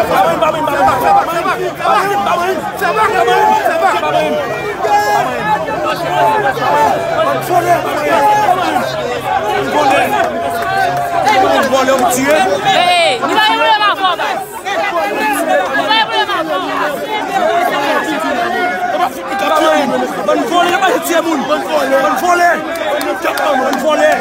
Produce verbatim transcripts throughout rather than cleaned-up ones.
Hey, nou pa gen pwoblèm avè w, baz. Nou pa gen pwoblèm avè w. Bann vòlè, n ap mache tiye moun. Bann vòlè. Bann vòlè. Bann vòlè.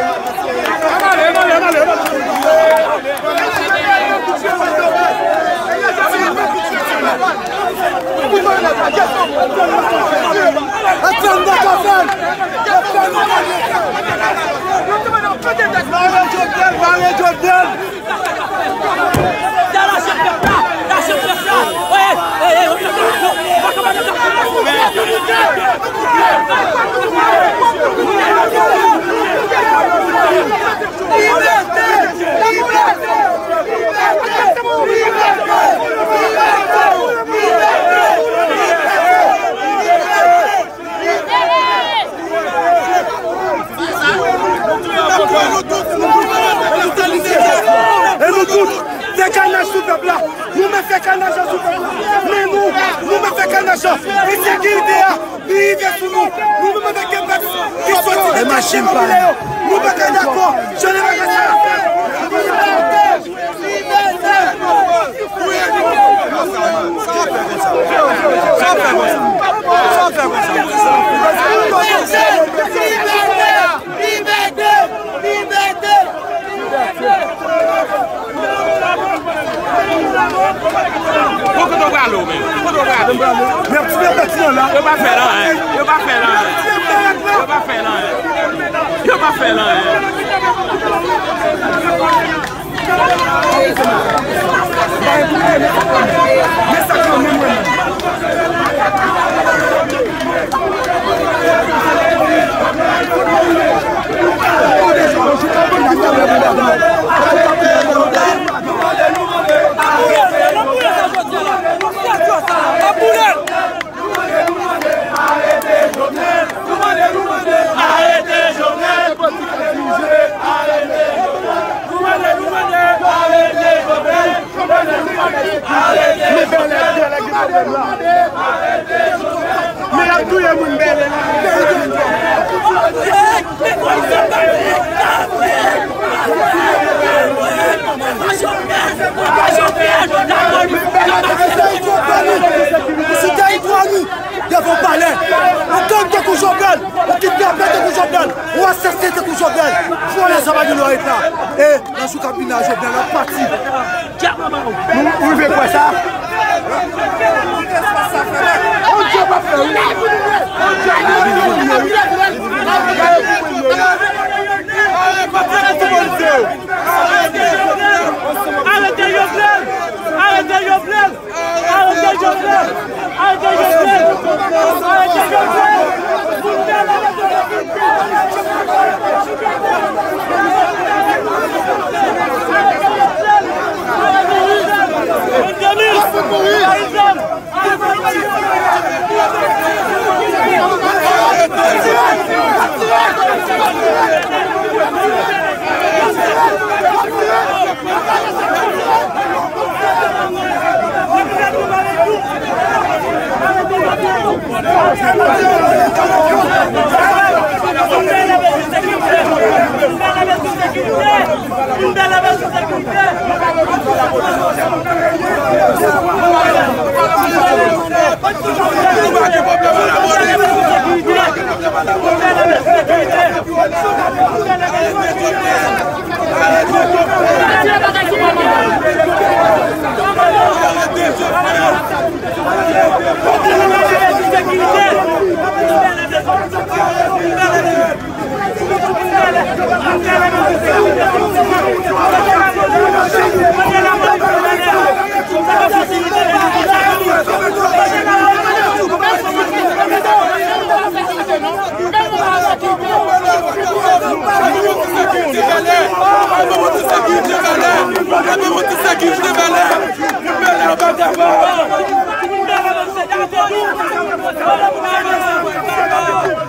E nou tout, fè kanaj sou pèp la. Nou mèt fè kanaj la sou pèp la. Men nou, nou mèt fè kanaj la. Ensekirite a, li rive sou nou. Nou menm avèk kepèks ki soti nan katye popilè yo, nou pa ka dakò. Jan nou pa ka sa. Libète! Libète! Bon, kote w prale w menm? Kote w prale w? Mèt ti mèt ti nan la. Yo pa fè l anyen. Yo pa fè l anyen. Yo pa fè l anyen. Yo pa fè l anyen. Men bèlè, bèlè gen pwoblèm la. Men y ap touye moun bèlè la. Sou tèritwa nou, devan palè, yon gang tankou Jovenel, yon kidnapè tankou Jovenel, yon asasen tankou Jovenel, vòlè sa pa gen dwa ret la. E nan jou k ap vini a, Jovenel ap pati. Nou, ou rive kwè sa? Bondye p ap fè, wi. Bondye ap fè, wi. Arete Jovenel! Arete Jovenel! Arete Jovenel! Arete Jovenel! Arete Jovenel!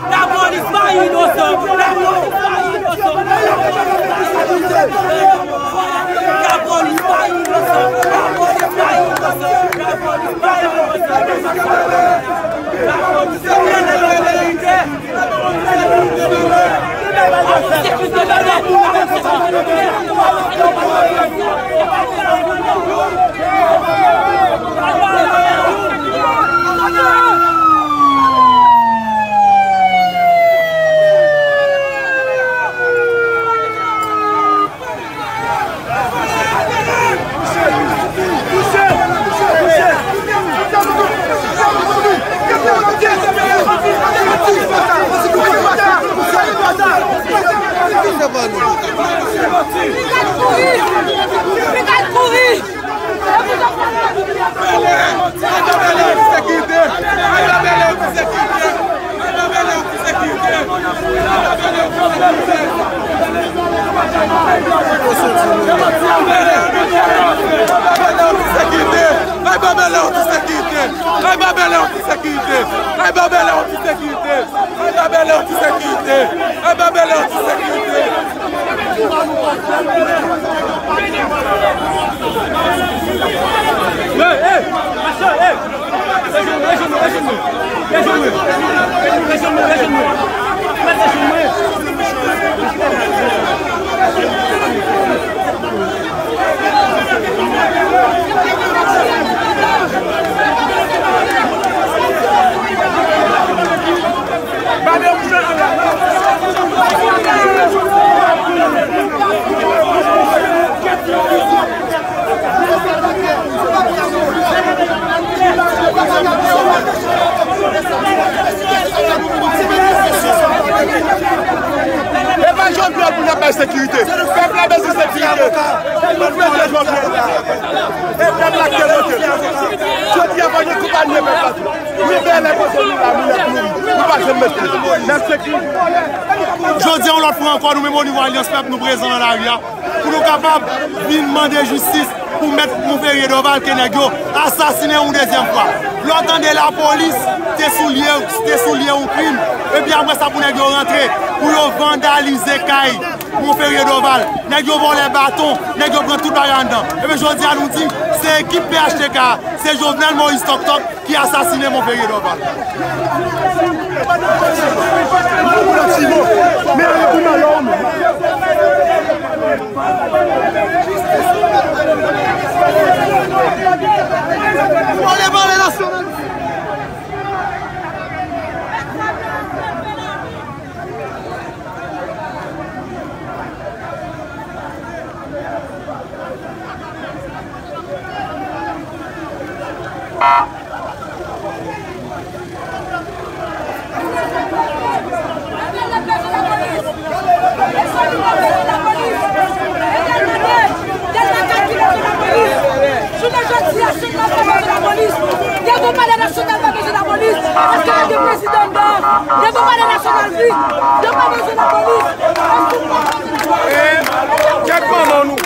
Lapolis pa inosan! Lapolis pa inosan! Lapolis pa inosan! Ay, ba bèlè anti sekirite! Ay, ba bèlè anti sekirite! Ay, ba bèlè anti sekirite! Ay, ba bèlè anti sekirite! Ay, ba bèlè anti sekirite! Hey, hey! Hey, hey! E pa Jovenel pou n ap bay sekirite. Pèp la bezwen sekirite. Jovenel la. E pèp la k te vote. Jodi a, fò nou konpanye pèp la tou. Nou bèlè kote nou la, nou nèt mouri. Nou pa janm mete. N ap sekirite. Jodi a, yon lòt fwa ankò, nou menm o nivo Alyans Pèp, nou prezan nan lari a. Pou nou kapab vin mande jistis pou mèt Monferrier Dorval ke nèg yo asasinen yon dezyèm fwa. Lè w tande lapolis te sou lye, te sou lye yon krim, epi apre sa pou nèg yo rantre, pou yo vandalize kay Monferrier Dorval. Nèg yo vòlè baton, nèg yo pran tout bagay anndan. Epi jodi a nou di, se ekip P H T K, se Jovenel Moïse Tòk Tòk, ki asasinen Monferrier Dorval. Jounen jodi a, Sent Mari pa bezwen lapolis. Dyego Palè Nasyonal pa bezwen lapolis. Paske pa gen prezidan anndan. Dyego Palè Nasyonal vid. Yo pa bezwen lapolis. Kèt manman nou.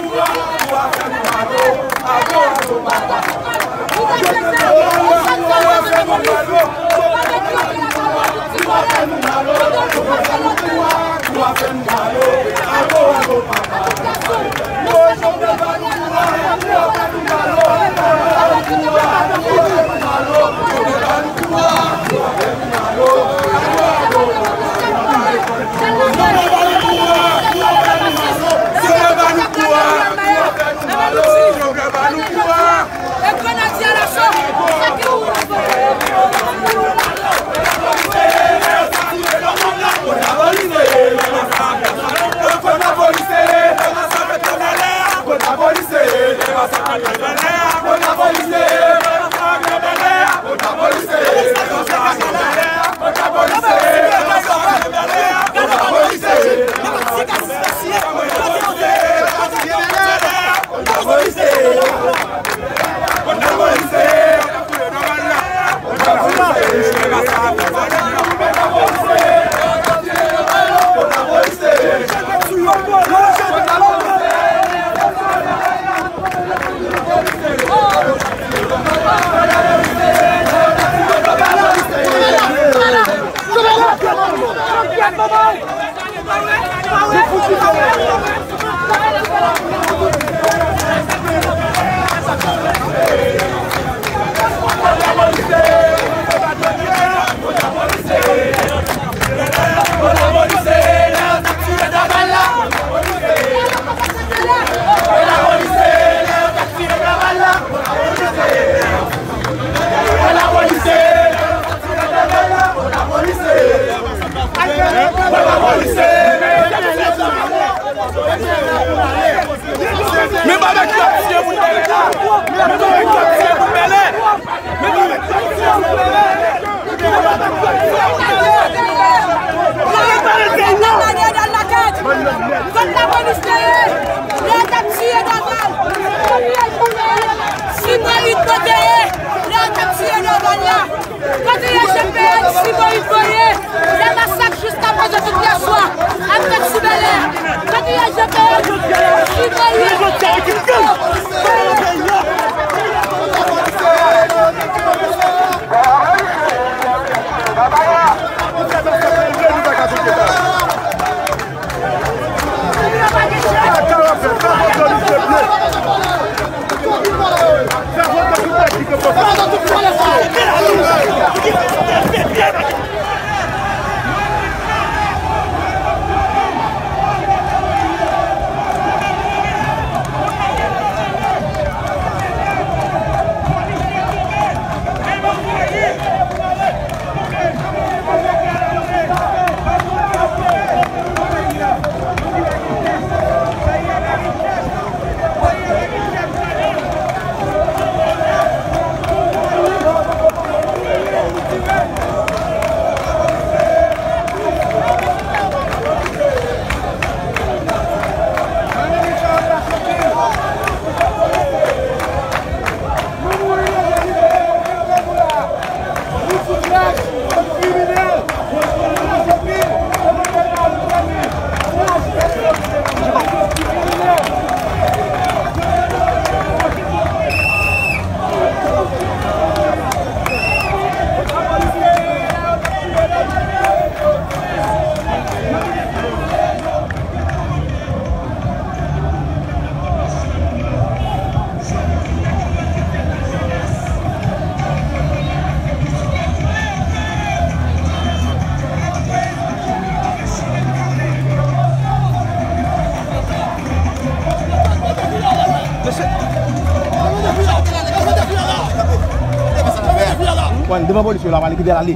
Wan, devan polis yo la, pale, kite l ale.